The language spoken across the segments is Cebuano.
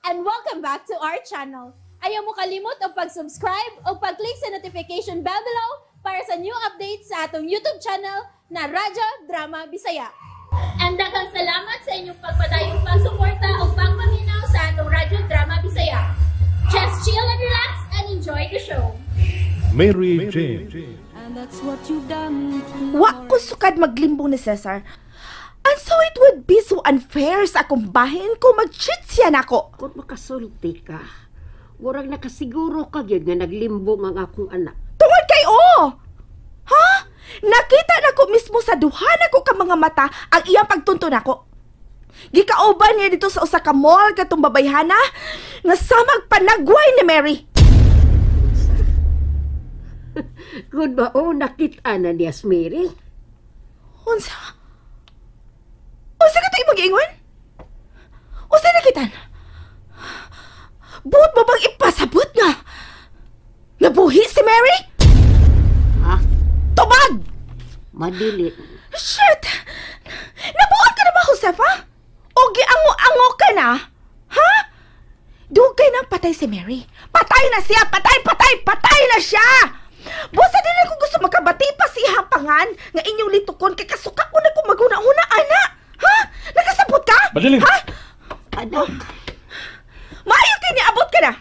And welcome back to our channel. Ayaw mo kalimot og pag-subscribe o pag-click sa notification bell below para sa new updates sa atong YouTube channel na Radyo Drama Bisaya. And daghang salamat sa inyong pagpadayong pagsuporta o pagpaminaw sa atong Radyo Drama Bisaya. Just chill and relax and enjoy the show. Mary Jane. And that's what you've done to Wa ko sukad maglimbong ni Cesar. And so it would be so unfair sa akong bahin kung mag-cheat siya nako. Kung makasulti ka, murag nakasiguro ka gyud nga naglimbong ang akong anak. Tungod kay oh! Ha? Nakita nako mismo sa duha nako ka mga mata ang iyang pagtunto nako. Gikauban niya dito sa usa ka mall katong babayhana nga samag panagway ni Mary. Kung ba o nakita na niya si Mary? Unsa? Unsa ka to imong giingon? Unsa nakitan? Buot mo bang ipasabot nga nabuhi si Mary? Ha? Tubag! Madili. Shit! Nabuot ka na ba, Josefa? O giango-ango ka na? Ha? Dugay nang patay si Mary. Patay na siya! Patay! Patay! Patay na siya! Busa dili ko gusto makabati pa sa iyang pangan nga inyong litukon kay kasuka ko na kung maguna-una, ana! Ha? Nakasabot ka? Madeline! Ha? Anak, Maayo kay niabot ka na!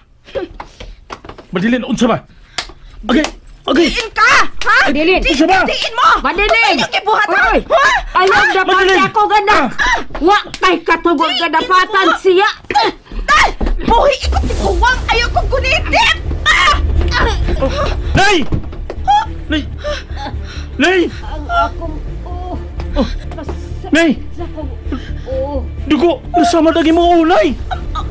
Madeline, unsa ba? Okay, okay. Diin ka! Ha? Madeline! Unsa ba? Diin mo! Madeline! Unsa inyong gibuhat, ha? Oy! Ha? Ayaw dapat Madeline! ako ganak! Wa kay katugod nga dapatan siya! Ay! Buhi ikot ni Kuwang! Ayaw kong gunitin! Ah! Nay! Nay! Nay! Ang akong oh, Nay! sa akong oh. Dugo! Nasama lagi mo ulay!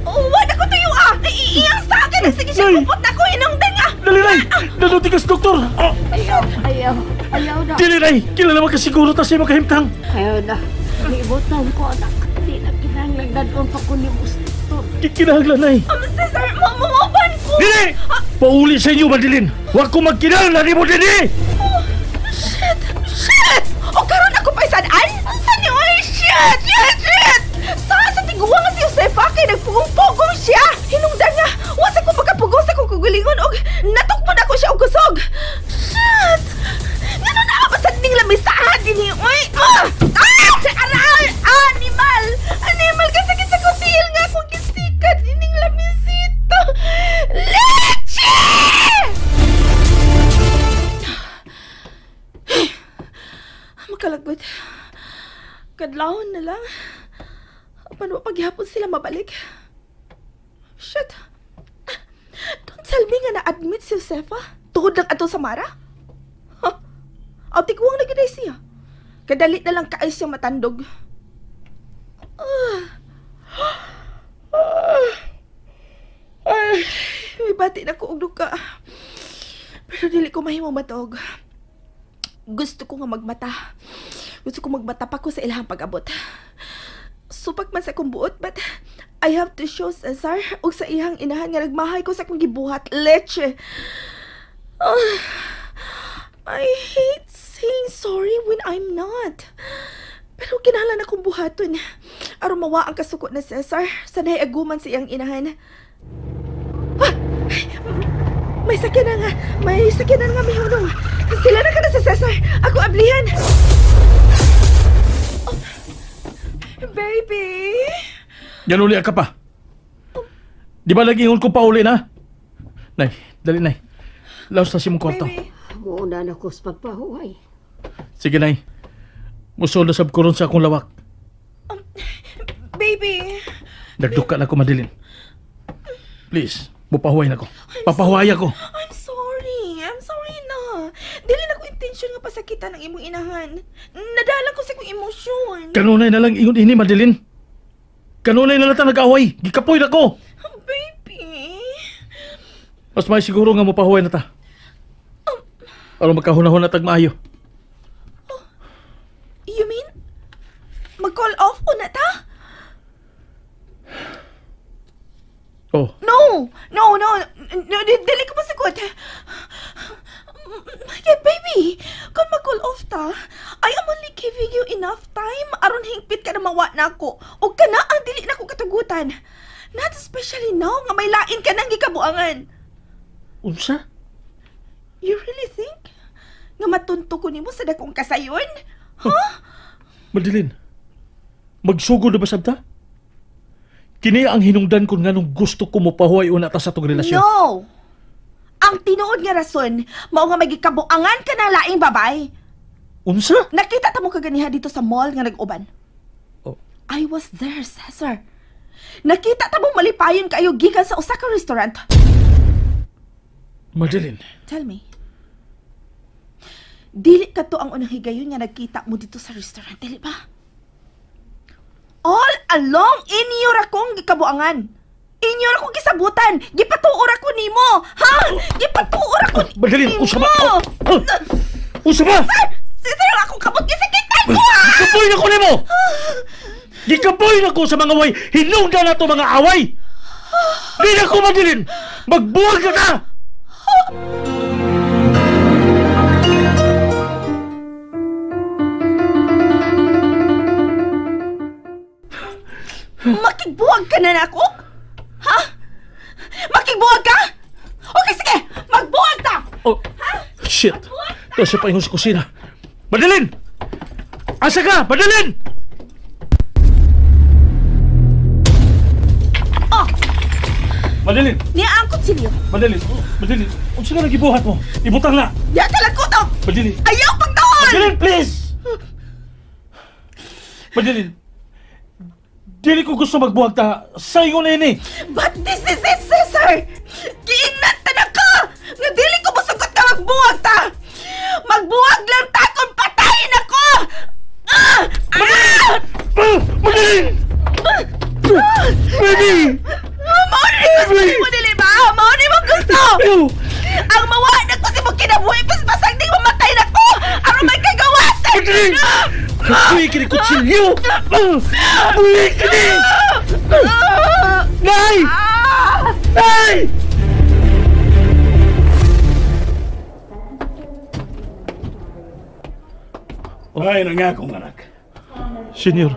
Wala ko tuyo ah! Iyang sa akin! Sige siya, Nay! kupot na ko! Hinungdan nga! Dali, Nay! Daluti ka sa doktor! Oh, Ayaw, ayaw, ayaw na. dili, Nay! Kilala mo ka siguro ta siya makahimtang! Ayaw na. Libutan ko anak. Di na kinahanglan dadon pa ko ni doktor. Kinahanglan, Nay! Cesar, mamuuban ko! Dili! Pauli sa inyo, Madeline! Huwag ko magkinahanglan ni mo dili! Shit! Shit! O karon ako pa isadaan? Sa niyo? Ay, shit! Shit! Shit! Sa tiguang nga si Josefa kay nagpugong-pugong siya! Hinungdan nga! Wasa ko makapugong sa kong kugulingon og natukmon ako siya og kusog! Shit! Ngano naa ba sa ning lamisahan dinhi? Uy! Ah! Ah! Aray! Animal! Animal! Kasakit sa kutil nga akong gisikat ining lamisito! Leche! Makalagod. Kadlawon na lang. Paano paghihapon sila mabalik? Shit. Don't tell me nga na-admit si Josefa. Tuhod lang ato sa Mara? Huh? Aw, tiguang na gid siya. Kadali na lang kaay siya matandog. Ah. Ah. Ay, may bati na ko og duka. Pero dili ko mahimo matog. Gusto ko nga magmata. Gusto ko magmata pa ko sa ilahang pag-abot. Supak man sa akong buot, but I have to show Cesar og sa iyang inahan nga nagmahay ko sa akong gibuhat. Leche. Ah, I hate saying sorry when I'm not. Pero kinahanglan akong buhaton. Aron mawa ang kasuko na Cesar sa aguman sa iyang inahan. Ah! May sakyanan nga. May sakyanan nga may hunong. Sila na ka na sa Cesar. Ako ablihan. Oh, baby. Yan uli ka pa. Di ba lagi ingon ko pauli na? Nay, dali nay. Laos na si mong kwarto. Baby. Muuna na ko sa pagpahuway. Sige, Nay. Musul na sab ko ron sa akong lawak. Baby. Nagduka na ko, Madeline. Please, mupahuway na ko. Papahuway ako. I'm sorry. I'm sorry na. Dili na ko intensyon nga pasakitan ang imong inahan. Nadala ko sa akong emosyon. Kanunay na lang ingon ini, Madeline. Kanunay na lang ta nag-away. Gikapoy na ko. Oh, baby. Mas may siguro nga mupahuway na ta. Aron magkahunahon na tag maayo. You mean? Mag-call off una ta? Oh, No! No, no! No, dili ko masagot. Yeah, baby, kung mag-call off ta, I am only giving you enough time aron hingpit ka na mawa na ako. O kana ang dili na ko katugutan. Not especially now nga may lain ka nang gikabuangan. Unsa? You really think nga matunto ko nimo sa dakong kasayon? Huh? Madeline, magsugod na ba sabta? Kini ang hinungdan ko nganong gusto ko mopahuway una ta sa atong relasyon. No! Ang tinuod nga rason, mao nga may gikabuangan ka ng laing babae. Unsa? Nakita ta mo kaganiha dito sa mall nga nag-uban. Oh. I was there, Cesar. Nakita ta mo malipayon kayo gikan sa usa ka restaurant. Madeline. Tell me. Dili ka to ang unang higayon nga nagkita mo dito sa restaurant, dili ba? All along, inyo ra kong gikabuangan. Inyo ra kong gisabutan. Gipatuo ra ko nimo. Ha? Gipatuo ra ko nimo. Madeline, unsa ba? Unsa ba? Cesar, ang akong kamot gisakitan ko! Gikapoy na ko nimo! Gikapoy na ko sa mga way! Hinungdan na to mga away! Di na ko, Madeline! Magbuwag na ka! Makigbuwag ka na nako? Ha? Makigbuwag ka? Okay, sige! Magbuwag ta! Oh, ha? Shit! Ito siya paingon sa kusina. Madeline! Asa ka? Madeline! Oh! Madeline! Niya ang kutsilyo. Madeline! Madeline! Unsa nga nagibuhat mo? Ibutang na! Diya ka lang kuto! Madeline! Ayaw pagdahol! Madeline, please! Madeline! Dili ko gusto magbuhag ta sa ingon ini. But this is it, Cesar! Giingnan ta na ka! Nga dili ko musugot ka magbuhag ta! Magbuhag lang ta kung patayin ako! Ah! Madeline! Ah! Madeline! Baby! Mao ni gusto mo dili ba? Mao ni mo gusto! Ang mawa na ko si mo kinabuhi pasbasag di mamatay na ko! Aron may kagawasan! Madeline! Buhi kini kutsilyo! Buhi kini! Nay! Nay! Ay, na nga akong anak. Senyor.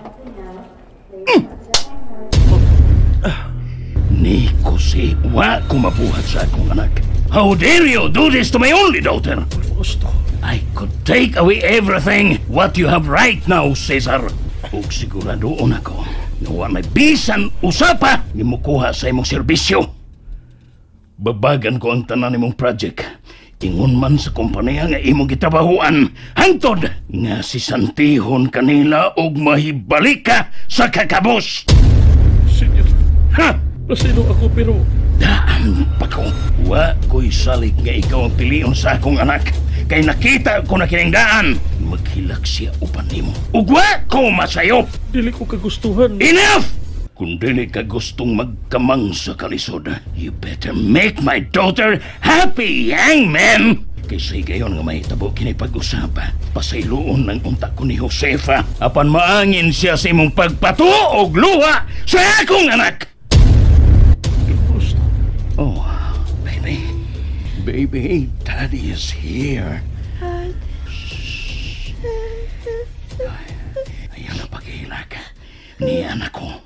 Ni ko si wa kumabuhat sa akong anak. How dare you do this to my only daughter? Gusto. I could take away everything what you have right now, Cesar. Ug siguradoon ako nga wa may bisan usapa nga mukuha sa imong serbisyo. Babagan ko ang tanan nimong project. Ingon man sa kompanya nga imong gitrabahuan, hangtod nga si Santihon kanila og mahibalik ka sa kakabos. Senyor, ha? Pasino ako pero daan pa ko. Wa ko'y salig nga ikaw ang pilion sa akong anak. Kay nakita ko na kining daan. Maghilak siya upan nimo. Ug wa ko masayop. Dili ko kagustuhan. Enough! Kung dili ka gustong magkamang sa kalisod, you better make my daughter happy, young man! Kaysa gayon nga mahitabo kini pag-usap, pasayloon ng unta ko ni Josefa apan maangin siya sa imong pagpatuo og luha sa akong anak! Oh, baby. Baby, Daddy is here. Shh. Ayaw na paghilak. Ni anak ko.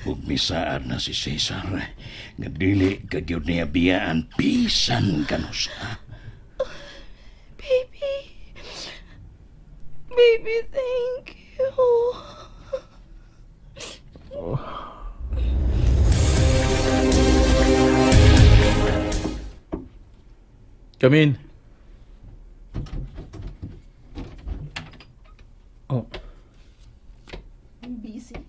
Ug misaad na si Cesar nga dili ka gyud niya biyaan bisan kanusa. Baby. Baby, thank you. Oh. Come in. Oh. I'm busy.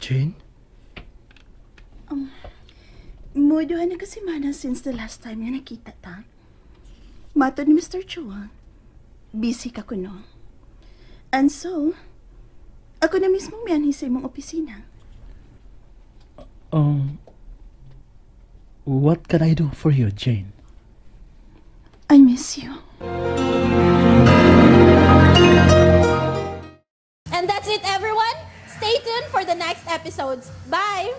Jane? Muduhan na kasi mana since the last time nga nakita ta. Matod ni Mr. Chua, busy ka kuno. And so, ako na mismo mianhi sa imong opisina. What can I do for you, Jane? I miss you. And that's it, everyone. Stay tuned for the next episodes. Bye!